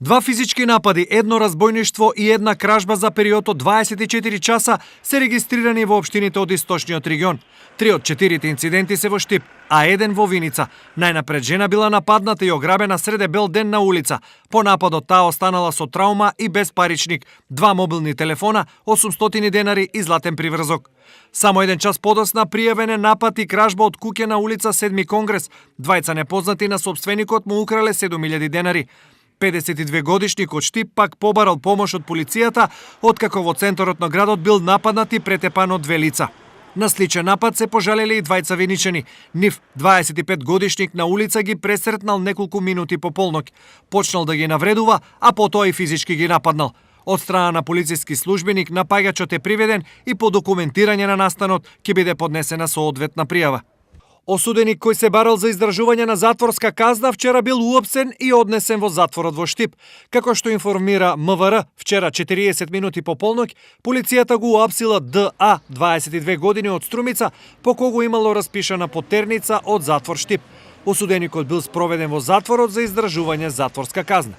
Два физички напади, едно разбойништво и една кражба за период од 24 часа се регистрирани во општините од источниот регион. 3 од 4 инциденти се во Штип, а еден во Виница. Најнапред жена била нападната и ограбена среде бел ден на улица. По нападот таа останала со траума и без паричник, 2 мобилни телефона, 800 денари и златен приврзок. Само еден час подосна пријавен е напад и кражба од куќе на улица 7 Конгрес. Двајца непознати на сопственикот му украле 7000 денари. 52 годишник од Штип пак побарал помош од полицијата, откако во центарот на градот бил нападнат и претепан од 2 лица. На сличен напад се пожалеле и двајца виничани. Нив, 25 годишник на улица ги пресретнал неколку минути по полноќ. Почнал да ги навредува, а потоа и физички ги нападнал. Од страна на полициски службеник напаѓачот е приведен и по документирање на настанот ќе биде поднесена соодветна пријава. Осуденик кој се барал за издржување на затворска казна вчера бил уапсен и однесен во затворот во Штип. Како што информира МВР, вчера 40 минути по полноќ, полицијата го уапсила ДА, 22 години од Струмица, по кого имало распишана потерница од затвор Штип. Осуденикот бил спроведен во затворот за издржување затворска казна.